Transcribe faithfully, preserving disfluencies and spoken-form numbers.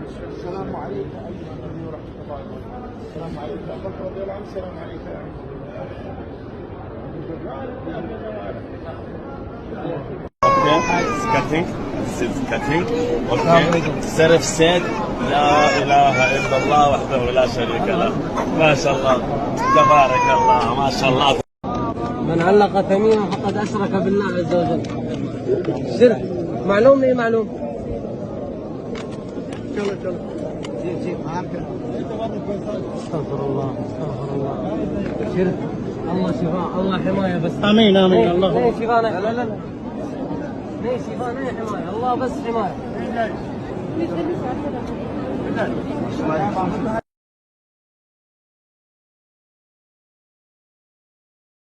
السلام عليك أيها النبي ورحمة الله وبركاته. السلام عليك يا أبا بكر رضي الله عنه. السلام عليك يا عم. Okay, it's cutting. This is cutting. Okay. Serve said, لا إله إلا الله وحده لا شريك له. ما شاء الله. تبارك الله. ما شاء الله. من علق تميمة فقد أشرك بالله عز وجل. شرك. معلوم، إي معلوم. استغفر الله، استغفر الله. شرك. الله شفاء، الله حماية بس. آمين، آمين. الله. شفاء، لا، لا، لا. شفاء، حماية. الله بس حماية.